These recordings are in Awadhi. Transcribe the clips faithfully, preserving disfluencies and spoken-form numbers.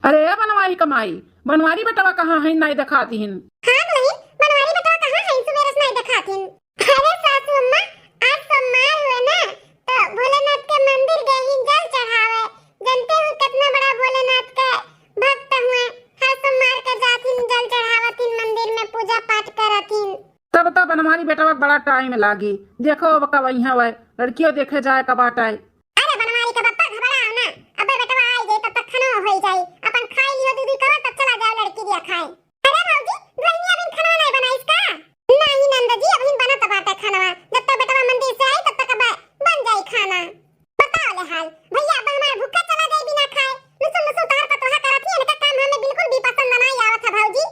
अरे ए बनवारी कमाई, बनवारी बेटवा कहाँ है, नाई देखात हिन? हाँ दुलहिन, बनवारी बेटवा कहाँ है, सुबेरे से नाई देखात हिन। अरे सासू अम्मा, आज सोमवार हुए ना, तो भोलेनाथ के मंदिर गए हिन जल चढ़ावे। जानते हो कितना बड़ा भोलेनाथ के भक्त हुए, हर सोमवार के जात हिन, जल चढ़ावत हिन मंदिर में, पूजा पाठ करत हिन। तब तो बनवारी बेटवा के बड़ा टाइम लागी, देखो अब कब अइहें वह, लड़कियों देखे जाए का बाटे। अरे बनवारी के बप्पा घबराओ ना, अबे बेटवा आई जाई तब तक खानो होई जाई, अपन खाई लियो दीदी करो तब चला जाओ लड़की दिया खाए। अरे भौजी, दुल्हनिया अभी खाना नहीं बनाइस का? नहीं नंद जी, अभी बनत बाटे खानवा, जब तक बेटवा मंदिर से आई तब तक अब बन जाई खाना। बताओ ले हाल, भैया अब हमार भूखा चला जाई बिना खाए। लुसु लुसु तोहर पतोहा करत ही, इनका काम हमें बिल्कुल भी पसंद नहीं आवत है भौजी।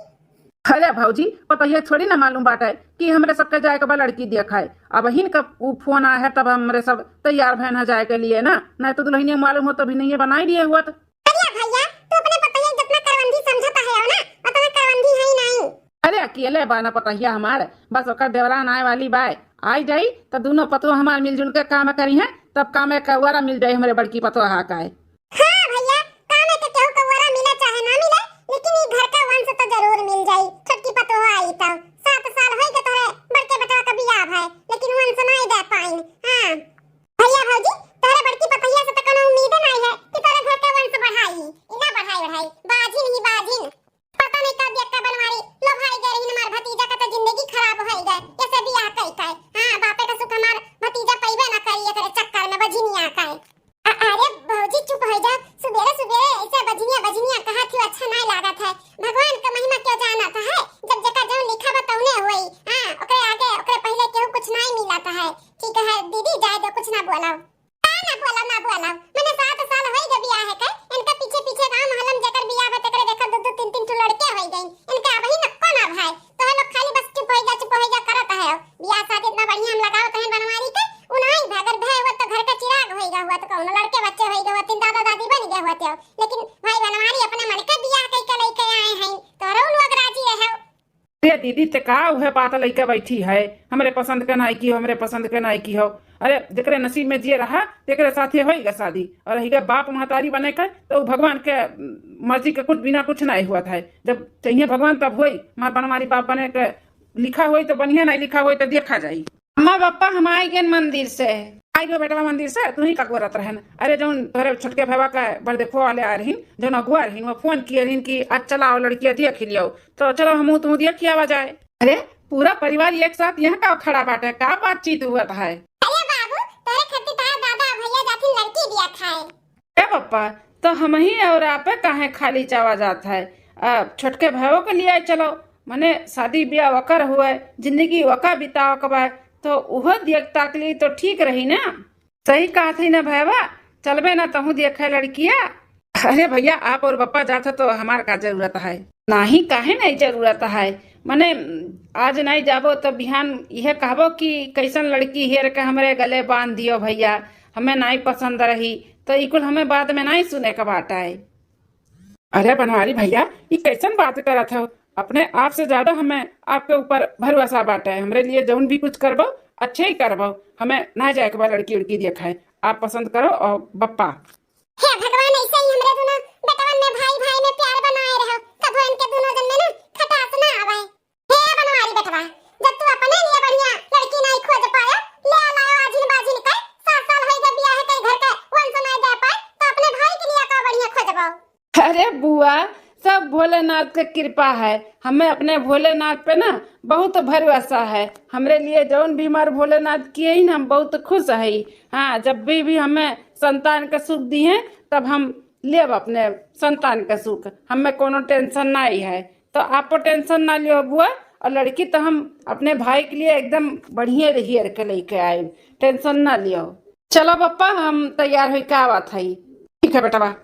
अरे भौजी, पतोहिया थोड़ी ना मालूम बाटे कि हमरे सबके जाए के बा लड़की देखाए। अब हिन का उ फोन आए है तब हमरे सब तैयार भयन है जाए के लिए ना, नहीं तो दुल्हनिया मालूम हो तभी नहीं बनाई लिए हुआ तो। अरे भैया, तू अपने पतोहिया जितना करवंदी समझता है हो ना, उतना करवंदी है ही नहीं। अरे अकेले बा ना पतोहिया हमार, बस ओकर देवरान आए वाली बाय, आई जाई तो दोनों पतोह हमार मिलजुल के काम करी हैं, तब काम एक कौरा मिल जाई हमरे बड़की पतोह का है। हाँ भैया, काम एक केहू कौरा मिले चाहे ना मिले, लेकिन ई घर का वंश तो जरूर मिल जाई। छोटकी पतोह आई तो सात साल होई के तोहरे बड़के बेटवा का बियाह भय, लेकिन वंश नहीं दे पाइन। हाँ भैया भौजी, तोहरे बड़की पतोहिया से तो कोनो उम्मीद नहीं है कि तोहरे घर का वंश बढ़ाई, ई ना बढ़ाई बढ़ाई, बाजिन ही बाजिन। पता नहीं कब यक्का बनवारी लोभाई गए रही हमार भतीजा का, तो जिंदगी खराब होई गए, ऐसे बियाह कई कई। हाँ, बापे का सुख हमार भतीजा पइबे ना करी एकरे चक्कर में बझिनिया का। अ-, अरे भौजी चुप हो जा, सुबेरे सुबेरे ऐसे बझिनिया बझिनिया कहा थी, अच्छा नहीं लागत है। भगवान का महिमा क्यों जानत है, जब जेका जौन लिखा बा तौने होई। हाँ, ओकरे आगे ओकरे पहले केहू कुछ नहीं मिलत है। ठीक है दीदी, जाए दो, कुछ ना बोला। का ना बोला, ना बोला, मने सात साल होई गए बियाह के, इनका पीछे पीछे गांव मोहल्ला में जेकर बियाह बा तेकरे देखा दो दो तीन तीन ठो लड़के होई गइन, इनका अबही नक्को ना भाई। तो लोग खाली बस चुप होई जा, चुप होई जा करत है। बियाह शादी इतना बढ़िया हम लगावत हैं बनवारी के, उन्हीं भागर भय हुआ तो घर का चिराग होई गया हुआ, तो कौन लड़के बच्चे होई गए हुआ, तीन दादा दादी बन गए हुआ तो, लेकिन भाई बनवारी अपने मन के बियाह कई के लेके आए हैं, तो रो लोग राजी रहे। अरे दीदी, ते का उहे बात लइके बैठी है, हमरे पसंद के नाई की हो, हमरे पसंद के नाई की हो। अरे जेकरे नसीब में जे रहा, तेकरे साथे होइगा शादी। और रहिगा बाप महतारी बने के, तो उ भगवान के मर्जी के कुछ बिना कुछ नाई हुआ था। जब चाहिए भगवान तब होई। हमार बनवारी बाप बने के लिखा होई तो बढ़िया, नाई लिखा होई तो देखा जाई। अम्मा पापा, हम आई गए मंदिर से। आई गो बेटवा मंदिर से, तू ही का गोरत रहन। अरे जौन तोहरे छोटके भवा का बड़ देखो वाले आ रहीन, जौन अगुआ रहीन, वो फोन किए रहीन कि आज चलाओ लड़किया देख लियो। तो चलो हमहू तू देख आवा जाए। अरे पूरा परिवार एक साथ यहाँ का खड़ा बाटे, का बातचीत हुआ है? अरे बाबू, तोरे खातिर तार दादा भैया जाथिन लड़की दिया खाए। ए पप्पा, तो हमही और आपे काहे खाली चावा जात है? आ, छोटके भावो के लिए चलो, मने शादी ब्याह वकर हुए, जिंदगी वका बिताव के बा, तो उहो देख ताक ली तो ठीक रही ना। सही कहत ही ना भैया, चलबे ना तहूँ देखे लड़किया। अरे भैया, आप और पप्पा जात हो तो हमार का जरूरत है? नाही, काहे नहीं जरूरत है? मने आज नहीं जाबो तो बिहान यह कहबो कि कैसन लड़की हेर के हमरे गले बांध दियो भैया, हमें नहीं पसंद रही, तो ई कुल हमें बाद में नहीं सुने के बात है। अरे बनवारी भैया, ई कैसन बात करत हो? अपने आप से ज्यादा हमें आपके ऊपर भरोसा बाटे। हमरे लिए जौन भी कुछ करबो, अच्छे ही करबो। हमें ना जाए के बा लड़की उड़की देखे। आप पसंद करो और बप्पा। हे भगवान, ऐसे ही हमरे दोनों बेटवन में, भाई भाई में प्यार बनाए रहो, कबो इनके दोनों जन में ना खटास ना आवे। हे बनवारी बेटवा, जब तू अपने लिए बढ़िया लड़की नहीं खोज पाया, ले आ लायो आजिन बाजिन के, सात साल होई गए बियाह के, घर के वंश नहीं दे पाए, तो अपने भाई के लिए का बढ़िया खोजबो? अरे बुआ, सब भोलेनाथ के कृपा है। हमें अपने भोलेनाथ पे ना बहुत भरोसा है। हमरे लिए जौन भी हमारे भोलेनाथ किए ही ना, हम बहुत खुश है। हाँ, जब भी, भी हमें संतान का सुख दिए, तब हम लेब अपने संतान का सुख, हमें कोनो टेंशन नहीं है। तो आपो टेंशन ना लियो बुआ, और लड़की तो हम अपने भाई के लिए एकदम बढ़िया हेर के लेके आए, टेंशन ना लियो। चलो पप्पा, हम तैयार होई के आवत है। ठीक है बेटवा।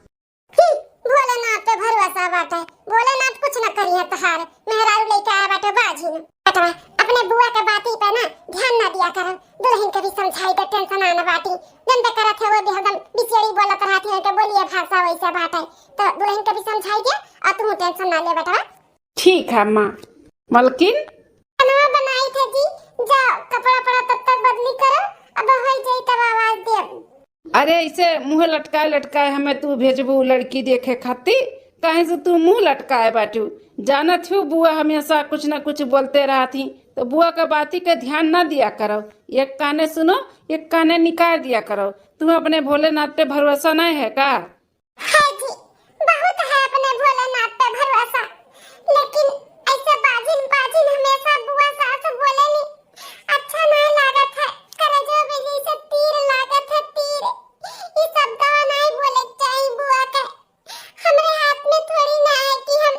ही, भोलेनाथ पे भरोसा बाटे, भोलेनाथ कुछ न करिए तहार, मेहरारू लेके आया बाटे बाजिन। बेटवा, अपने बुआ के बाती पे ना ध्यान ना दिया करो, दुल्हन के भी समझाई दे, टेंशन आना बाटी, जन पे करत है वो भी हरदम बिचेड़ी बोलत रहती है, के बोलिए भाषा वैसे बाटे, तो दुल्हन के भी समझाई दे और तू टेंशन ना ले बेटवा। ठीक है अम्मा। मलकिन। खाना बनाई थे जी, जा कपड़ा पड़ा तब तक बदली करो, अब हो जाई तब आवाज दे। अरे ऐसे मुँह लटकाए लटकाए हमें तू भेजबू लड़की देखे खातिर, काहे से तू मुँह लटकाए बाटू? जानत हो बुआ हमेशा कुछ न कुछ बोलते रहत ही, तो बुआ का बाती के ध्यान न दिया करो। एक काने सुनो, एक काने निकाल दिया करो। तू अपने भोलेनाथ पे भरोसा नहीं है का? है जी, बहुत है अपने भोलेनाथ पे भरोसा, लेकिन ऐसे बाजिन बाजिन हमेशा बुआ सास बोलेली, अच्छा नहीं लागत है। करेजो में जैसे तीर लागत है, तीर। ई सब दवा नहीं बोले के चाही बुआ के। हमरे हाथ में थोड़ी ना है कि हम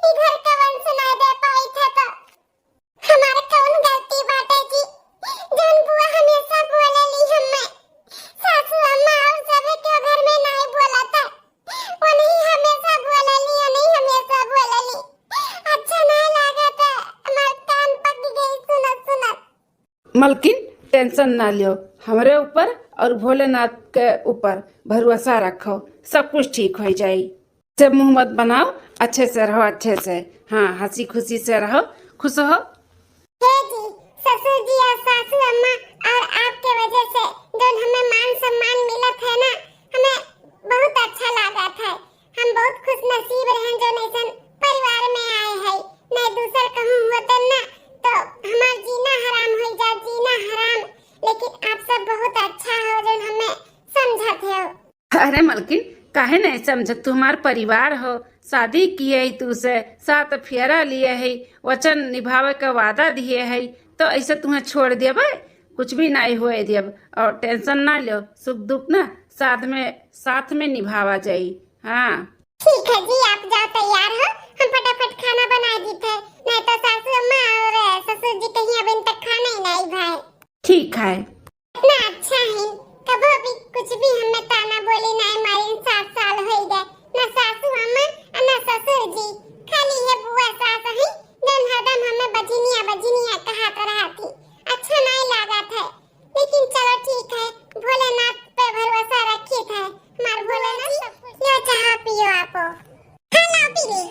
ई घर का वंश ना दे पाई थे तो। हमार कौन गलती बाटे जी, जौन बुआ हमेशा बोलेली हमें, सासू अम्मा और सभी के घर में नहीं बोलत है, उन्हीं हमेशा बोलेली, उन्हीं हमेशा बोलेली। अच्छा नहीं लागत है, हमार कान पक गई सुनत सुनत। मलकिन, टेंशन ना लियो, हमरे ऊपर और भोलेनाथ के ऊपर भरोसा रखो, सब कुछ ठीक हो जाई। से मुंह मत बनाओ, अच्छे से रहो, अच्छे से। हाँ, हंसी खुशी से रहो, खुश हो। हे जी, ससुर जी और सासू अम्मा और आपके वजह से जौन हमें मान सम्मान मिलत है ना, हमें बहुत अच्छा लागत है। हम बहुत खुश नसीब रहन जौन ऐसन परिवार में आए हैं, नहीं दूसर कहूँ होतन ना तो हमार जीना हराम हो जात, जीना हराम। लेकिन आप सब बहुत अच्छा हो जौन हमें समझत हो। अरे मलकिन, काहे नहीं समझत? तू हमार परिवार हो, शादी किए है तू से, सात फेरा लिए है, वचन निभावे का वादा दिए है, तो ऐसे तुम्हें छोड़ देबे? कुछ भी नहीं होए देब। और टेंशन ना लो, सुख दुख ना साथ में, साथ में निभावा जाई। हाँ। ठीक है जी, आप जाओ तैयार हो, हम फटाफट खाना बना दी थे, नहीं तो सासू अम्मा और ससुर जी कहीं अब इन तक खाना ही नहीं भाई। ठीक है। इतना अच्छा है, कबो भी कुछ भी हमें ताना बोली नहीं मारी, सात साल हो गए, ना सासू अम्मा और ना ससुर जी, खाली ये बुआ सास ही जौन हरदम हमें बजिनिया बजिनिया कहत रहती। अच्छा नहीं लागत है, लेकिन चलो ठीक है, भोलेनाथ पे भरोसा रखी थे, हमार भोलेनाथ सब कुछ। लो चाह पियो आपो। हाँ, लाओ पी ले।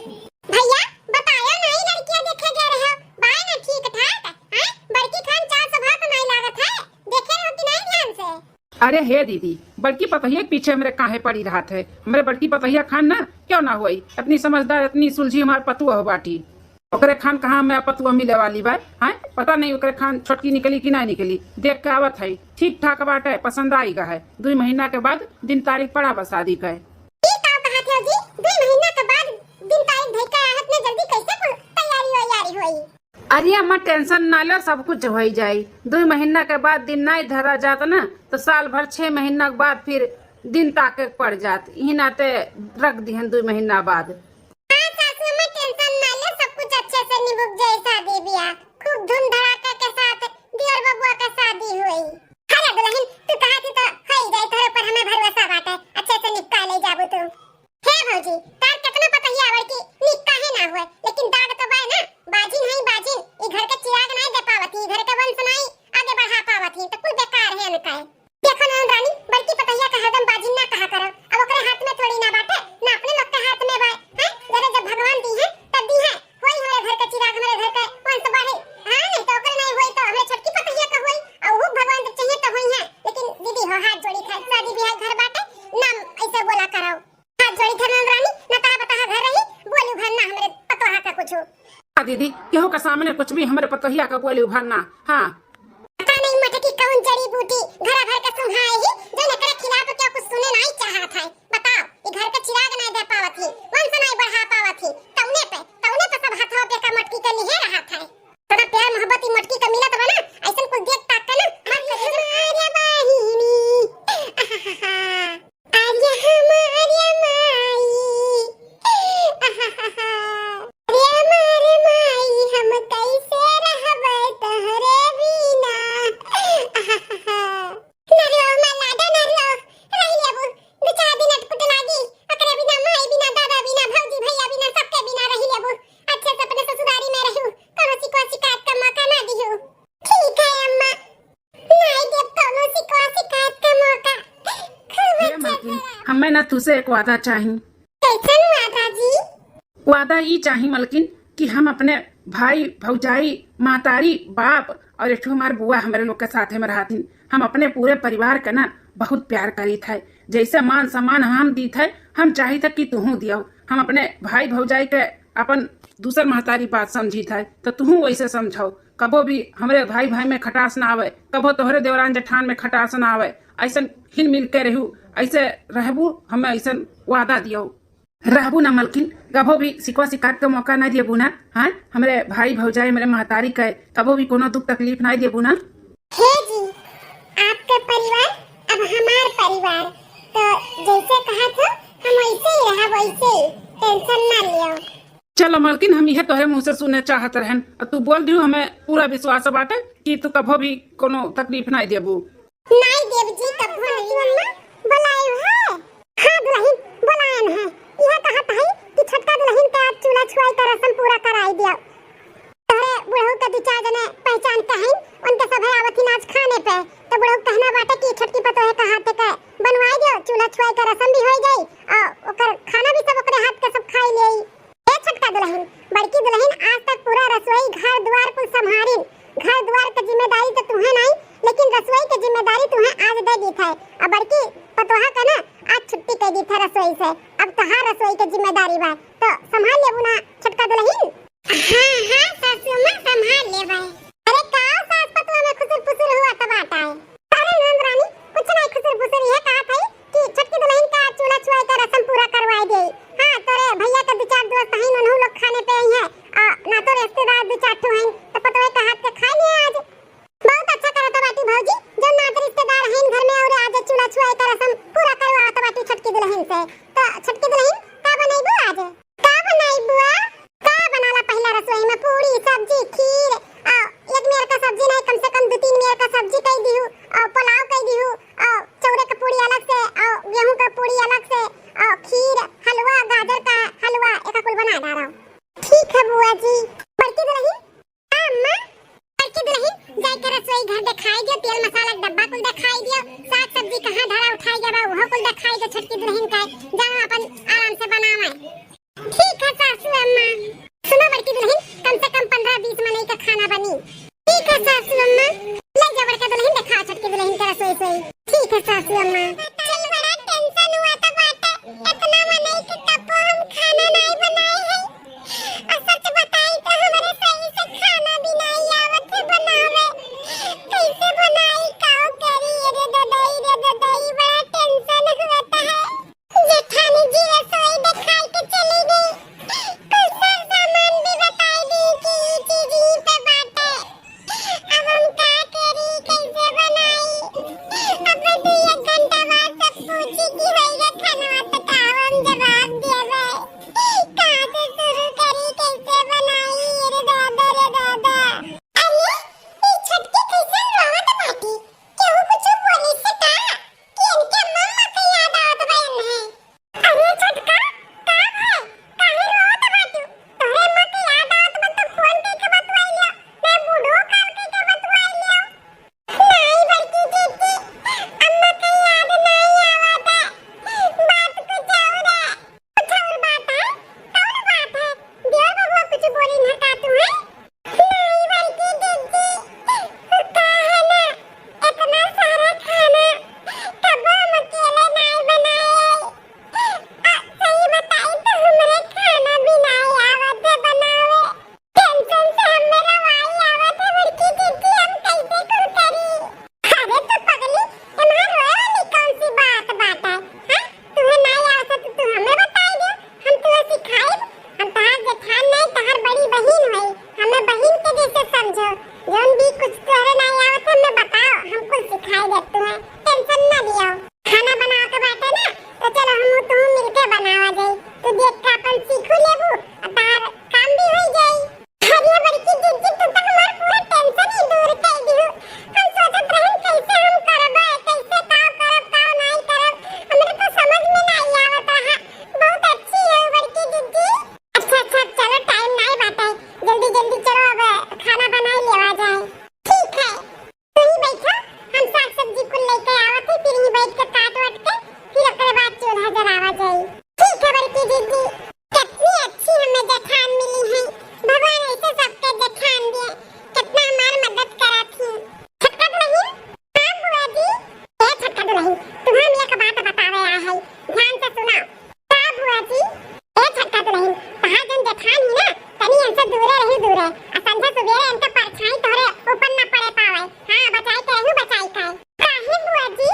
भैया, बतायो नहीं, लड़कियां देखे गए रहे हो, बाय ना ठीक ठाक, हैं? बड़की खान चाल स्वभाव तो नहीं लागत है, देखे रहो कि नहीं ध्यान से? अरे हे दीदी, बड़की पतोहिया के पीछे हमरे काहे पड़ी रहत है? हमरे बड़की पतोहिया खान ना क्यों ना होई, इतनी समझदार, इतनी सुलझी हमार पतुआ हो बाटी। ओकरे खान कहाँ में पतुआ मिले वाली बा? हैं? पता नहीं ओकरे खान छोटकी निकली कि नहीं निकली। देख के आवत है, ठीक ठाक बाटे, पसंद आई गा है। दुई महीना के बाद दिन तारीख पड़ा बा शादी का। ई का कहत हो जी? दुई महीना के बाद दिन तारीख धइका आहत में जल्दी कैसे कुल तैयारी वैयारी होई? अरे अम्मा, टेंशन ना लो, सब कुछ होई जाई। दुई महीना के बाद दिन नहीं धरा जात ना, तो साल भर छह महीना के बाद फिर दिन ताके के पड़ जात। इही नाते रख दिहन दुई महीना बाद। हाँ सासू अम्मा, टेंशन ना ले, सब कुछ अच्छे से निबुक जाई शादी ब्याह। खूब धूम धड़ाका के साथ दियर बबुआ के शादी होई। अरे दुल्हन, तू कहा थी तो होई जाई, तोरे ऊपर हमें भरोसा बाटे, अच्छे से निपटा ले जाबू तू। हे भौजी, तार केतना पतोहिया आवड़ की निक काहे ना हुए, लेकिन दाग तो बाय ना, बाजिन है बाजिन, ई घर के चिराग नहीं दे पावत ही, घर के वंश नहीं आगे बढ़ा पावत ही, तो कुल बेकार है अनकाए। देखो ननद रानी, बड़की पतोहिया का हरदम बाजिन ना कहा करो, अब ओकरे हाथ में थोड़ी ना बाटे, ना अपने लोग के हाथ में बाय, हैं? जरे जब भगवान दी है, तब दी है, होई हमरे घर का चिराग, हमरे घर का वंश बढ़े, हाँ, नहीं तो ओकरे नहीं होई तो हमरे छोटकी पतोहिया का होई, और वो भगवान जब चाहिए तो होई है, लेकिन दीदी हो हाथ जोड़ी खाए, शादी ब्याह घर बाटे, ना ऐसे बोला करो। हाथ जोड़ी धरन रानी, न तहा बताहा घर रही, बोलू भर ना हमरे पतोहा का कुछ। हाँ दीदी, केहू के सामने कुछ भी हमरे पतोहिया का बोलू भर ना। हाँ। पता नहीं मटकी कौन जड़ी बूटी घरा भर के सुंघाए ही, जो एकरे खिलाफ क्या कुछ सुने नहीं चाहत है। बताओ, ये घर के चिराग नहीं दे पावत ही, वंश नहीं बढ़ा पावत ही, तौने पे, तौने पे सब हाथवा पे का मटकी के लिहे रहत है। इतना प्यार मोहब्बत ई मटकी के मिलत बा ना, ऐसन कुछ देख ताक के ना, मन करे हमारे बहिनी। आहाहा। अरे हमारे माई, आहाहा। अरे हमारे माई, हम कैसे रहबे तोहरे बिना? आहाहा। ना रो, हमार लाडो, ना रो। रह लेबू, दू चार दिन अटकुट लागी। ओकरे बिना, माई बिना, दादा बिना, भौजी भैया बिना, सबके बिना रह लेबू। अच्छे से अपने ससुरारी में रहू, कोनो शिकवा शिकायत का मौका ना दिहू। ठीक है अम्मा, नहीं देब कौनो शिकवा शिकायत का मौका। खूब हे अच्छा मलकिन, से रह। हमें ना तुसे एक वादा चाही। कैसन वादा जी? वादा ई चाही मलकिन कि हम अपने भाई, भौजाई, महतारी, बाप और एक ठो हमार बुआ हमरे लोग के साथे में रहतिन। हम अपने पूरे परिवार के ना बहुत प्यार करीत है। जैसे मान सम्मान हम दीत है, हम चाहित है कि तुहूँ दियो। हम अपने भाई भौजाई के अपन दूसर महतारी बात समझित है, तो तुहूँ वैसे समझाओ। कबो भी हमरे भाई भाई में खटास ना आवे, कबो तोहरे देवरान जेठान में खटास ना आवे। ऐसन हिल मिल के रहू, ऐसे रहबू, हमें ऐसन वादा दियो। रहबू ना मलकिन, कबो भी शिकवा शिकायत के मौका ना देबू ना। हाँ, हमरे भाई भौजाई, हमरे महतारी के कबो भी कोनो दुख तकलीफ ना देबू ना। हे जी, आपके परिवार अब हमार परिवार, तो जैसे कहा था हम वैसे ही रहब, वैसे ही, टेंशन ना लियो। चलो मलकिन, हम यह तोहरे मुँह से सुने चाहत रहन, और तू बोल दियो, हमें पूरा विश्वास बाटे कि तू कबो भी कोनो तकलीफ ना देबू। नाई देव जी, कबो नहीं। अम्मा, बोलाए है? हाँ दुलहिन, बोलायन है। यह कहत है कि छोटका दुलहिन के आज चूल्हा छुआई का रस्म पूरा कराई दिया। तोहरे बुढ़ऊ के दू चार जने पहचान के हईन, उनके सभे आवत हिन आज खाने पे। तो बुढ़ऊ कहना बाटे कि छोटकी पतोहे का हाथ के बनवाई दियो, चूल्हा छुआई का रस्म भी होई जाई और ओकर खाना भी सब ओकरे हाथ के सब खाई लेई। ए छोटका दुलहिन, बड़की दुलहिन आज तक पूरा रसोई, घर दुआर कुल संभारिन। घर दुआर के जिम्मेदारी तो तुहे नाई, लेकिन रसोई के जिम्मेदारी तुहे आज दे दीत है। अब बड़की पतोहा का ना आज छुट्टी कर दीत है रसोई से। अब तहार रसोई के जिम्मेदारी बा, तो संभाल लेबू ना छोटका दुलहिन? हाँ, हाँ, सासू अम्मा, संभाल लेबै। अरे, का सास पतोह में खुसुर फुसुर हुआ त बाटा है? अरे, नंद रानी, कुछ नहीं खुसुर फुसुर, यह कहा था कि छोटकी दुलहिन का चूल्हा छुआई का रस्म पूरा करवाई दे। हाँ, तोरे भैया के दू चार दोस्त हैं, उन्हों लोग खाने पे आई हैं, आ, ना तो रिश्तेदार दू चार ठो हैं, तो पतोह का हाथ के खा लिए आज। बहुत अच्छा करत बाटी भौजी, जो नात रिश्तेदार हैं घर में और आज चूल्हा छुआई का रस्म पूरा करवात बाटी छोटकी दुलहिन से। तो छोटकी दुलहिन, का बनैबू आज? का बनाई बुआ? का बनाला पहिला रसोई में? पूरी, सब्जी, खीर, आ, एक मेर का सब्जी नहीं, कम से कम दो तीन मेर का सब्जी कई दिहू, आ, पुलाव कई दिहू, आ, चौरे का पूरी अलग से, आ, गेहूं का पूरी अलग से, आ, खीर, हलवा, गाजर का हलवा, एका कुल बना डारा। ठीक है बुआ जी। बड़की दुलहिन, अम्मा, बड़की दुलहिन, जाइके रसोई घर देखाई दियो, तेल मसाला के डब्बा कुल देखाई दियो, साग सब्जी कहाँ धरा उठाई गया बा, उहो कुल देखाई दियो छोटकी दुलहिन का, जाओ अपन आराम से बनावे। ठीक है सासू अम्मा। सुनो बड़की दुलहिन, कम से कम पन्द्रह बीस मनई का खाना बनी। ठीक है सासू अम्मा। ले जा बड़का दुलहिन, देखाओ छोटकी दुलहिन का रसोई सोई। ठीक है सासू अम्मा। चल, बड़ा टेंशन हुआ था बाटे, इतना मनई के कब्बो हम खाना नहीं बनाए हैं। आ सच बताई तो हमरे सही से खाना भी नहीं आवत है बनावे। कैसे बनाई, का करी? अरे ददाई, रे ददाई, बड़ा टेंशन होता है। जेठानी जी रसोई देखाई के चली गई। कुछ सामान भी बताई दी कि ई चीज ई पे बाटे। अब हम का करी, कैसे बनाई? अब दू एक घंटा बाद सब पूछी कि होई गे खाना, तो का हम जवाब सुबेरे इनका परछाई तोहरे ऊपर न पड़े पावे। हाँ, बचाई के रहू, बचाई के। काहे बुआ जी?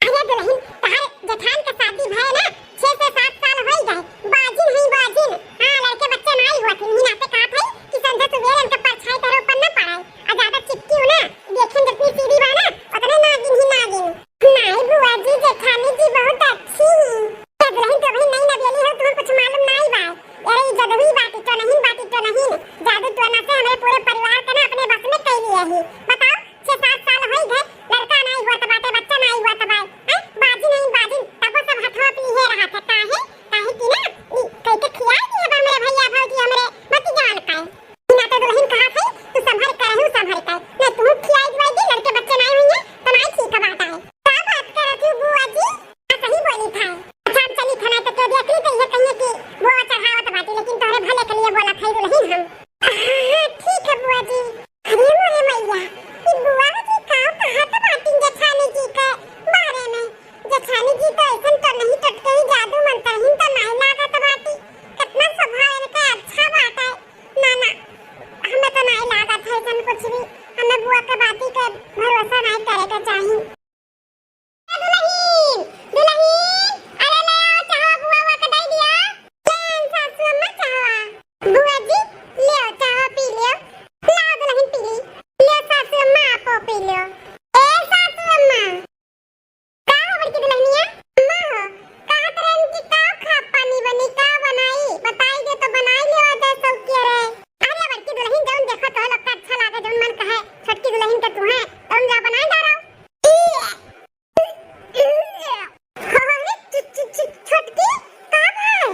अरे दुलहिन, तोहरे जेठान के शादी भए ना, छह से सात साल होई गए। बाजिन है बाजिन। हाँ, लड़के बच्चे नाई हुआ थे, इन्हीं नाते कहा थे कि संझा सुबेरे इनका परछाई तोहरे ऊपर न पड़े। आ ज्यादा चिपकी हो ना, देखिन जितनी सीधी बा ना, उतने नागिन ही नागिन। नाई बुआ जी, जेठानी जी बहुत अच्छी ही। ए दुलहिन, तू अभी नई नवेली हो, तुम्हें कुछ मालूम नाई बा। अरे, ई जदुई बाटी तो नहीं, बाटी तो नहीं। जादू टोना से हमरे पूरे परिवार के ना अपने बस में कई लिए ही। बताओ, छह सात साल होई गए, लड़का नाई हुआ त बाटे, बच्चा नाई हुआ त बाय। हैं? बाजी नहीं, बाजी, तबो सब हथवा पीहे रहा था। काहे? काहे कि ना, ई कई के खियाई दिए बा हमरे भैया भौजी हमरे, मत जान पाए। ना तो दुलहिन कहा थे, तू संभर के रहू, संभर के। ना तू खियाई दिवाई दी, लड़के बच्चे नाई हुई हैं, तो नाई ठीक बात है। का बात करत हूँ बुआ जी? हाँ, सही बोली था। अच्छा, हम चली थाना तो के देख ली तो ये कहिए कि बुआ चढ़ावत बाटी, लेकिन तोहरे भले के लिए बोला था दुलहिन हम। हाँ, ठीक है बुआ जी। अरे मोरे मैया, ई बुआ जी का कहत बाटी जेठानी जी के बारे में? जेठानी जी तो ऐसन तो नहीं टटकही जादू मंत्रहीन तो नहीं लागत बाटी। कितना स्वभाव इनका अच्छा बाटे। ना, ना, हमें तो नहीं लागत है ऐसन कुछ भी। हमें बुआ के बाती के भरोसा नहीं करे के चाही। ए दुलहिन, दुलहिन, अरे ले आओ चाहवा बुआ, बुआ के दे दिया। ले आई सासू अम्मा चाहवा। बुआ जी, ले आओ चाहवा पी लियो। लाओ दुलहिन पी ली। ले सासू अम्मा आपो पी लियो। ए सासू अम्मा। का हो बड़की दुलहिनिया? अम्मा हो, कहत रहन कि का खा पानी बनी, का बनाई? बताई दे तो बनाई लेवा जाए सब के रे। अरे बड़की दुलहिन, जौन देखो तो लोग का अच्छा लागे, जौन मन कहे, छोटकी दुलहिन के तू है, तौन जा बनाई डारो। अरे छु-, छु-, छु-, छोटकी, का भाई?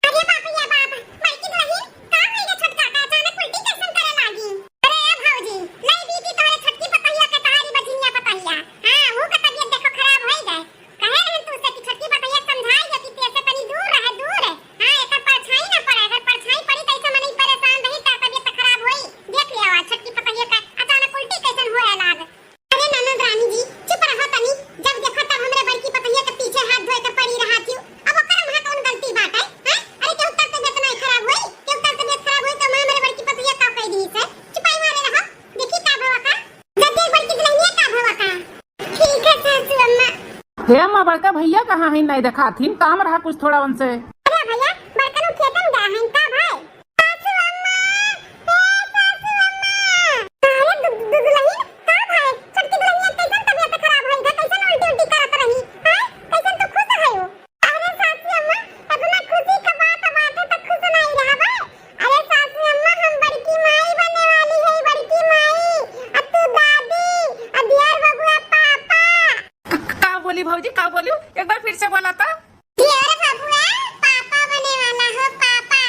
अरे बाप रे बाप, बड़की दुलहिन, का होई रे छोटका का अचानक उल्टी कैसन करे लागी? अरे ए भौजी, लई बीती तोहरे छोटकी पतहिया के तहारी बझिनिया पतहिया। हाँ, हूँ के तबियत देखो खराब होई गए। कहे रहन तू से कि छोटकी पतहिया समझाई दे कि तेरे से तनी दूर रहे, दूर। हाँ, एकर परछाई ना पड़े, अगर परछाई पड़ी त ऐसे मनई परेशान रही, त तबियत खराब होई। देख लिया आज छोटकी पतहिया का अचानक उल्टी कैसन होए लाग। अरे ननद रानी जी, चुप रहो तनी। जब देखो तब हमरे बड़की पतोहिया के पीछे हाथ धोए के पड़ी रहा थी। अब ओकर वहाँ कौन गलती बात है, हैं? अरे केहू तक तबियत नहीं खराब हुई, केहू तक तबियत खराब हुई तो मैं हमरे बड़की पतोहिया का कह दी से। चुपाई मारे रहो, देखी का भवा का। जब देख बड़की दुल्हनिया का भवा का। ठीक है सासू अम्मा। हे अम्मा, बड़का भैया कहाँ है? नहीं देखा थी, काम रहा कुछ थोड़ा उनसे। अरे भैया, बड़कन खेतन गया है का भाई? सासू अम्मा, ए सासू अम्मा। अरे दु-, दु-, दुलहिन, का भाई? छोटकी दुलहिनिया कैसन तबियत खराब होई था? कैसन उल्टी उल्टी करत रही? हैं? कैसन तू खुश है हो? अरे सासू अम्मा, इतना खुशी का बात बाटे त खुश नहीं रहबे। अरे सासू अम्मा, हम बड़की माई बने वाली है, बड़की माई। अब तू दादी, अब दियर बबुआ पापा। क-, का बोली भौजी, का बोली? एक बार फिर से बोला तो। दियर बबुआ पापा बने वाला हो, पापा।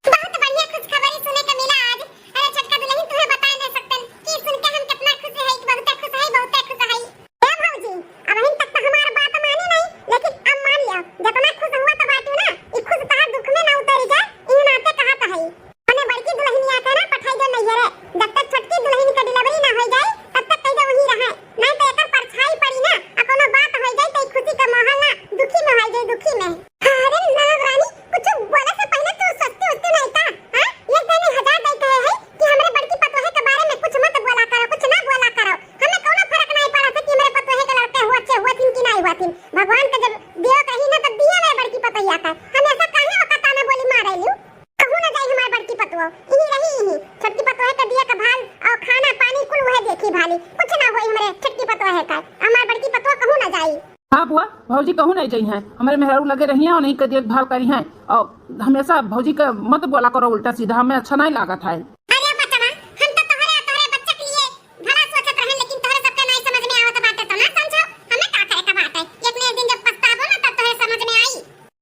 बहुत बढ़िया खुशखबरी सुने के मिला आज। अरे छोटका दुलहिन, तुम्हें बता नहीं सकते कि सुन के हम कितना खुश है, बहुत खुश है, बहुत खुश है। ए भौजी, अबहिन तक तो हमार बात मानी नहीं, लेकिन अब मान लिया, जितना खुश हुआ तो बाटू ना, ई खुश तहार दुख में ना उतरी जाए, ई नाते कहत है। मने बड़की दुलहिनिया के ना पठाई दे नैहरे, जब तक छोटकी दुलहिन के delivery ना हो जाए, तब तक कह दे वहीं रहे, नहीं तो एकर परछाई पड़ी ना, आ कोनो बात हो जाए तो ई खुशी का माहौल ना दुखी में हो जाए, दुखी में। अरे ननद रानी, कुछ बोले से पहले तू सोचती होती नहीं का? हाँ? ये कहने हजार दाई कहे है कि हमरे बड़की पतोहे के बारे में कुछ मत बोला करो, कुछ ना बोला करो। हमें कोनो फर्क नहीं पड़ा था कि हमरे पतोहे के लड़के हुआ थे, हुआ थिन कि नहीं हुआ थिन। भगवान का जब दियो कही ना तब दिया नहीं बड़की पतोहिया का। हम ऐसा काहे ओका ताना बोली मारे लियो? कहूँ ना जाई हमार बड़की पतोह। इही रही इही। छोटकी पतोहे के दिया का भाल और खाना पानी कुल वह देखी भाली। कुछ ना होई हमरे छोटकी पतोहे का। हमार बड़की पतोह कहूँ ना जाई। हाँ बुआ, भौजी कहूँ नहीं जइहैं, हमरे मेहरारू लगे रहिहैं और उन्हीं के देखभाल करिहैं। और हमेशा भौजी के मत बोला करो उल्टा सीधा, हमें अच्छा नहीं लागत है। अरे बचवा, हम तो तोहरे और तोहरे बच्चा के लिए भला सोचत रहेन, लेकिन तोहरे सबके नहीं समझ में आवत बाटे तो ना समझो, हमें का करे का बात है, एक न एक दिन जब पछताबो ना तब तोहरे समझ में आई।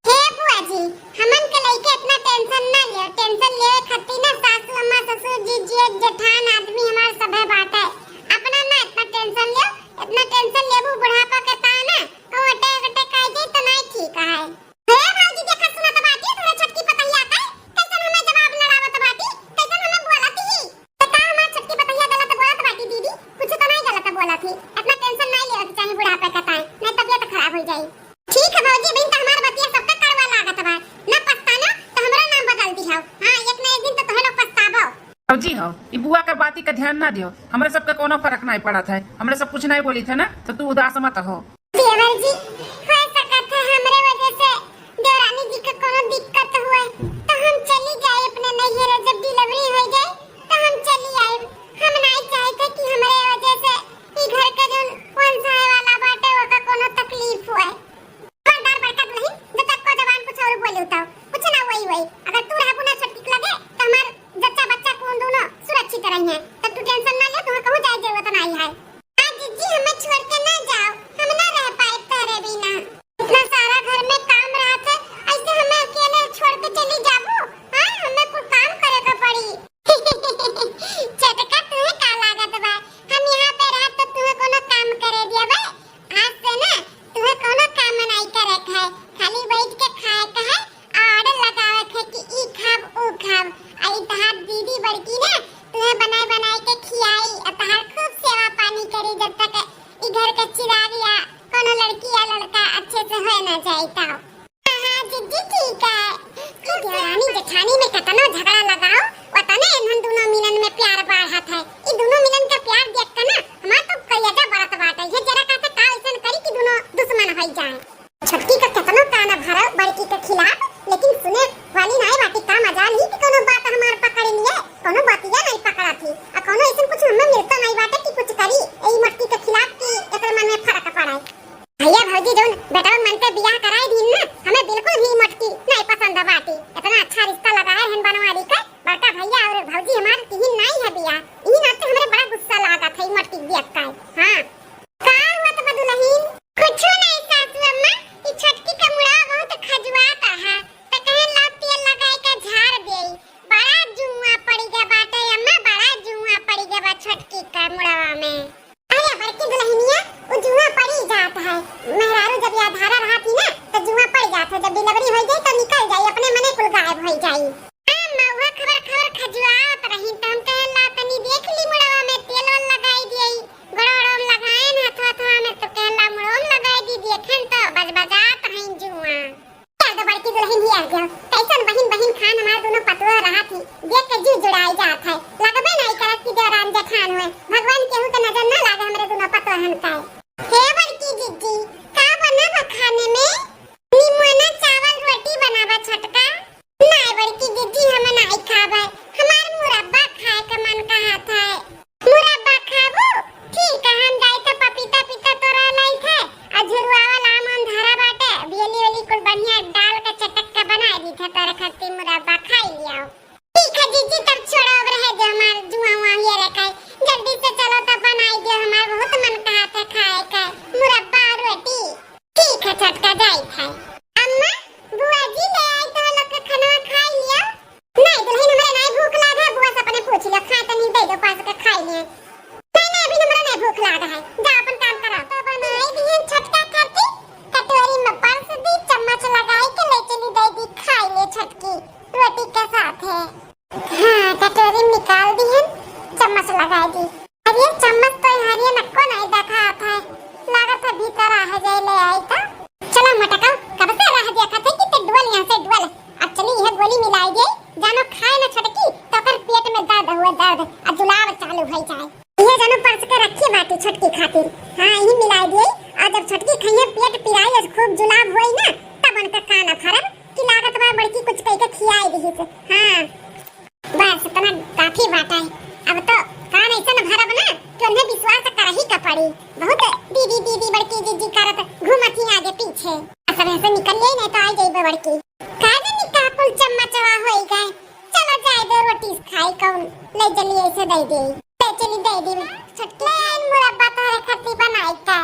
हे बुआ जी, हमन के लइके इतना tension ना लियो, tension लेवे खातिर ना सासू अम्मा, ससुर जी, जेठ जेठान आदमी हमार सभे बाटे, अपना ना इतना tension लियो, इतना tension लेबू बुढ़ापा के ताना, कहूँ attack attack आ जाई तो नहीं ठीक है। हे भौजी, देखा सुनत बाटी, तोहरे छोटकी पतहिया का, कैसन हमें जवाब लड़ावत बाटी, कैसन हमें बुआ भौजी हो, ई बुआ के बाती का ध्यान ना दियो, हमरे सबके कोनो फरक नाहीं पड़त है, हमरे सब कुछ नाहीं बोलित है ना, तो तू उदास मत हो। देवर जी, हो सकत है हमरे वजह से देवरानी जी के कोनो दिक्कत हुए, तो हम चली जाए अपने नैहर, जब delivery हो जाए तो हम चली आए। हम नाहीं चाहते कि हमरे वजह से ई घर का जौन वंश है वाला बाटे ओका कोनो तकलीफ हुए। खबरदार बड़का दुल्हन, जब तक को जबान कुछ और बोलू तो कुछ ना वही वही। अगर तू रहबू ना छोटकी के लगे तो हमार जच्चा बच्चा कौन दोनों सुरक्षित रही हैं, तब तू tension ना ले, तुम्हें कहूँ जाए जरूरत नहीं है। आ जिज्जी, हमें छोड़ के ना जाओ, हम ना रह पाए तोरे बिना। इतना सारा घर में काम रहत है, ऐसे हमें अकेले छोड़ के चली जाबू? हाँ, हमें कुल काम करे के पड़ी। छोटका, तुहे का लागत बा, हम यहाँ पे रहब तो तुहे कोनो काम करे दिया बे? आज से ना तुहे कोनो काम नहीं करे के है, खाली बैठ के खाए के है और order लगावे के है कि ई खाब, ऊ खाब। आ ई तहार दीदी बड़की ना तुहे बनाए बनाए के खियाई, आ तहार खूब सेवा पानी करी, जब तक ई घर के चिराग या कोनो लड़की या लड़का अच्छे से होए ना जाए तब। हाँ, हाँ, जिज्जी ठीक है। ई देवरानी जेठानी में केतनो झगड़ा लगाओ, ओतने इन्हन दुनो मिलन में प्यार बढ़त है। ई दुनो मिलन के प्यार देख के ना हमार तो करेजा बरत बाटे। ये जरा का से का ऐसन करी कि दुनो दुश्मन होई जाए। छोटकी का केतनो कान भरो बड़की के खिलाफ, लेकिन सुने वाली नाई बाटी। का मजाल ही कि कोनो बात हमार पकड़ लिए, कोनो बतिया नाई पकड़ा थी। आ कोनो ऐसन कुछ हमें मिलता नाई बाटे कि कुछ करी ए मोटकी के खिलाफ कि एकरे मन में फर्क पड़े। भैया भौजी जौन बेटवा मन के बियाह कराए दीन ना, हमें बिल्कुल भी मोटकी नाई पसंद बाटी। इतना अच्छा रिश्ता लगाए हन बनवारी के, बड़का भैया और भौजी हमार किहिन नाई है बियाह, इही नाते हमरे बड़ा गुस्सा लागत है मोटकी देख के। हाँ, का हुआ तो दुल्हन? कुछो नहीं सासू अम्मा, ई छोटकी के मुड़वा बहुत खजुआत है, त कहे ला तेल लगाए के झाड़ देई। बड़ा जुआ पड़ी गया बाटे अम्मा, बड़ा जुआ पड़ी गया बा छोटकी के मुड़वा में। अरे बड़की दुल्हनिया, उ जुआ पड़ी जात है। मेहरारू जब याधारा रहत ही ना, तो जुआ पड़ जात है। जब delivery हो जाई, तो निकल जाई, अपने मने कुल गायब हो जाई। हाँ, महुआ खबर खबर खजुआत रही, तो हम कहे ला तनी देख ली मुड़वा में तेल वेल लगाई दिए, गोड़ ओड़ में लगाए न हथवा हथवा में, तो कहे ला मुड़वा में लगाई दी, देखें तो बजबजात रही जुआ। चल दो बड़की दुल्हन ही आ गया। कैसन बहिन बहिन खान हमार दोनों पतोह रहा थी, देख के जी जुड़ाई जात है। लगबे नहीं करत कि देवरान जेठान हुए। भगवान केहू के नजर ना लागे हमरे दोनों पतोहन का। हे बड़की जिज्जी, का बना बा खाने में? निमोना चावल रोटी बना बा छोटका। नाय बड़की जिज्जी, हम नाय खाबे, हमार मुरब्बा खाए के मन कहत है। मुरब्बा खाबू? ठीक है, हम जाई तो पपीता पीता तोरा लाई थे, आ झुरवावल आम आम धरा बाटे, बेली वेली कुल बढ़िया डाल के चटक के बनाई दी थे तोरे खातिर मुरब्बा, खाई लियाओ। ठीक है जिज्जी, तब छोड़ो, अब रहे दो हमार जुआ हुआ ये रखाई, जल्दी से चलो तो बनाई दो, हमार बहुत मन कहत है खाए के मुरब्बा और रोटी। ठीक है छोटका, जाई थे। अम्मा, बुआ जी ले आई तो लोग के खाना खाई लिया। नहीं दुल्हन, हमरे नहीं भूख लाग है, बुआ से अपने पूछ लिया, खाए तो नहीं दे दो पास के खाई लिए। नहीं नहीं, अभी हमरा नहीं भूख लाग है, जा अपन काम करो। तो बनाई दिहन छोटका खातिर, कटोरी में परस दी, चम्मच लगाई के ले चली दे दी, खाई ले छोटकी रोटी के साथ है। हाँ, कटोरी में निकाल दिहन, चम्मच लगाई दी। अरे चम्मच तो हरिये नक्को नहीं देखात है, लागत है भीतर आ है जाए ले आई तो। चला मोटका, कब से राह देखत है कि ते डुअल यहाँ से डुअल। अब चली यह गोली मिलाई दे, जानो खाए ना छोटकी तो ओकर पेट में दर्द हुए दर्द, आ जुलाब चालू हो जाए। यह जानो परस के रखी बाटी छोटकी खातिर। हाँ, यही मिलाई दे, और जब छोटकी खाइए पेट पिराई और खूब जुलाब होई ना, तब उनका कान फरब कि लागत बा बड़की कुछ कह के खियाई दी से। हाँ। बस इतना काफी बाटे। अब तो कान ऐसन भरब ना कि उन्हें विश्वास करही का पड़ी। बहुत दीदी दीदी बड़की जिज्जी करत घूमत ही आगे पीछे। सब ऐसे निकल गई नहीं तो आ जाइबे बड़की। का जानी का कुल चम्मचवा होई गए। चलो जाए दे रोटी खाई कौन ले चली ऐसे दे दे। ले चली दे दी। छोटकी ले आई मुरब्बा तोहरे खातिर बनाई का।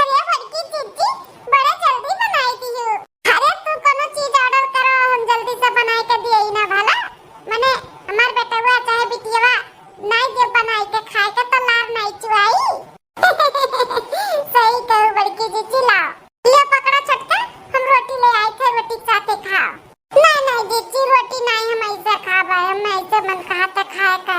अरे बड़की जिज्जी, बड़ा जल्दी बनाई दियो। अरे तू कोनो चीज order करो, हम जल्दी से बनाई के दिए ना भला। मने हमार बेटवा चाहे बिटियावा नाई दे बनाई के खाए के तो लार नाई चुआई। सही कहू बड़की जिज्जी, लाओ। ये पकड़ो छोटका, हम रोटी ले आई थे, रोटी के साथे खाओ। नहीं नहीं जिज्जी, रोटी नहीं हम ऐसे खाबे, हम ऐसे मन कहा था खाए का।